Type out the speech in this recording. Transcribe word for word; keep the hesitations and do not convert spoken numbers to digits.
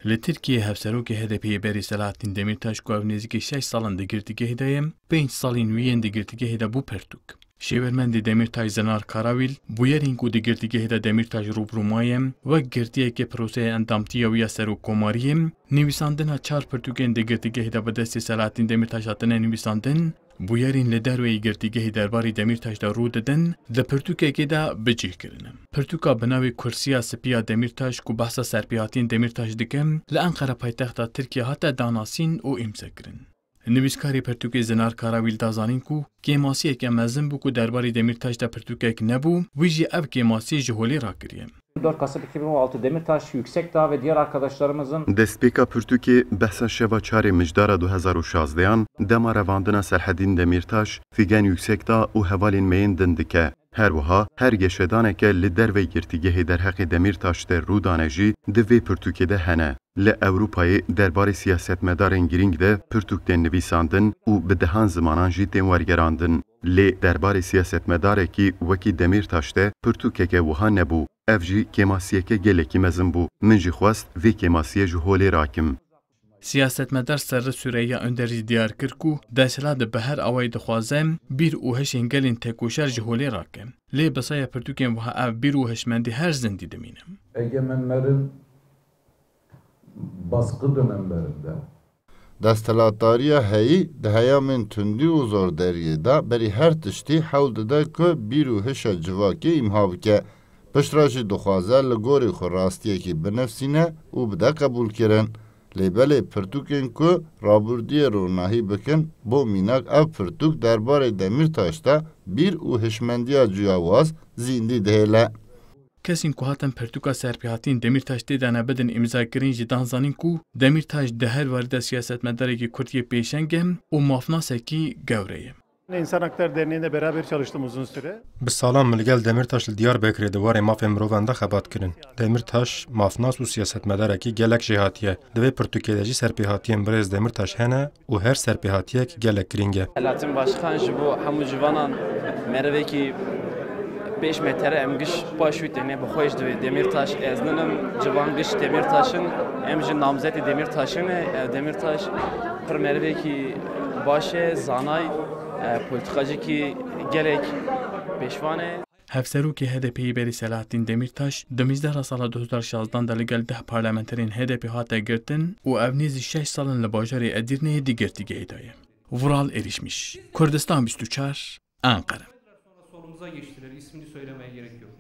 Li Tirkiyeyê hevserokê H D P'ê berî Selahattin Demirtaş ku ev nêzîkî şeş sal in di girtîgehê de ye, pênc sal in wî yên di girtîgehê de bû pirtûk. Şêwirmendê Demirtaş Zinar Karawîl, bûyerên ku di girtîgehê de Demirtaş rûbirû maye, wek girtiyeke proseya endamtiya wî ya serokkomariyê, nivîsandina çar pirtûkên di girtîgehê de bi destê Selahattin Demirtaş hatine nivîsandin, bûyerên li derveyî girtîgehê derbarê Demirtaş de rû didin, di pirtûkekê de bi cih kirine. Pirtûka bi navê Kursiya Spî ya Demirtaş ku behsa serpêhatiyên Demirtaş dike, li Enqere paytexta Tirkiye hate danasîn û îmzekirin. Nivîskarê pirtûkê Zinar Karawîl da zanîn ku kêmasiyeke mezin bû ku derbarê Demirtaş de pirtûkek nebû, wî jî ev kêmasiyê ji holê rakiriye. Dört Kasım iki bin on altı Demirtaş, Yüksekdağ ve diğer arkadaşlarımızın Destpêka pirtûkê behsa şeva çarê Mijdara du hezar û şazdehan, dema revandina Serhedîn Demirtaş, Figen Yüksekdağ û hevalên me yên din dike. Her wiha her geşedaneke li dervey girtîgehê derheqê Demirtaş de rû dane jî di vê pirtûkê de hene. Li Ewropayê derbarê siyasetmedarên girîng de pirtûk tên nivîsandin û bi dehan zimanan jî tên wergerandin. Lê derbarê siyasetmedarekî wekî Demirtaş de pirtûkeke wiha nebû. Ev jî kêmasiyeke gelekî mezin bû. Min jî xwest vê kêmasiyê ji holê rakim. Siyasetmedar Serri Süreyya Önder jî diyar kir ku desthilat bi her awayî dixwaze bîr û hişên gelên tekoşer ji holê rake. Lê bi saya pirtûkên wiha ev bîr û hişmendî her zindî dimîne. Egemenlerin baskı dönemlerinde Desthilatdariya heyî di heyamên tundî û zorderiyê de berî her tiştî hewl dide ku bîr û hişa civakê îmha bike. Piştre jî dixwaze li gorî xwe rastiyekî binivîsîne û bide qebûlkirin. Lê belê pirtûkên ku rabûrdiyê ronahî bikin, bo mînak ev pirtûk derbarê Demîrtaş de bîr û hişmendiya ciyawaz zîndî dihêle. Kesên ku hatin pirtûka serpêhatiyên Demîrtaş tê de nebidin îmzakirin jî dan zanîn ku Demîrtaş di her warî de siyasetmedarekî Kurd yê pêşeng e û mafnasekî gewre ye. İnsan Hakları Derneği'nde beraber çalıştım uzun süre. Bi salan min li gel Demîrtaş li Diyarbekirê di warê mafên mirovan de xebat kirin. Demîrtaş mafnas û siyasetmedarekî gelek jêhatî ye. Di vê pirtûkê de jî serpêhatiyên birêz Demîrtaş hene û her serpêhatiyek gelek girîng e. Selahattin Başkan ji bo hemû civanan merivekî pêş metere em giş paş wî tenê bi xwe ji divê Demîrtaş ez ninim, civan giş Demîrtaş in, em ji namzetê Demîrtaş in e, ev Demîrtaş pir merivekî baş e, zanay, e, polîtîkacîkî gelek pêşvan e. Hevserokê H D P'yê berî Selahattin Demîrtaş di mijdara sala du hezar şazdan de li gel deh parlamenterên H D P hate girtin û ev nêzî şeş sal in li bajarê Edîrneyê di girtîgehê de ye. Vural Erişmiş, Kurdistan bîst û çar, Ankara. Sonra solumuza geçtiler. İsmini söylemeye gerek yok.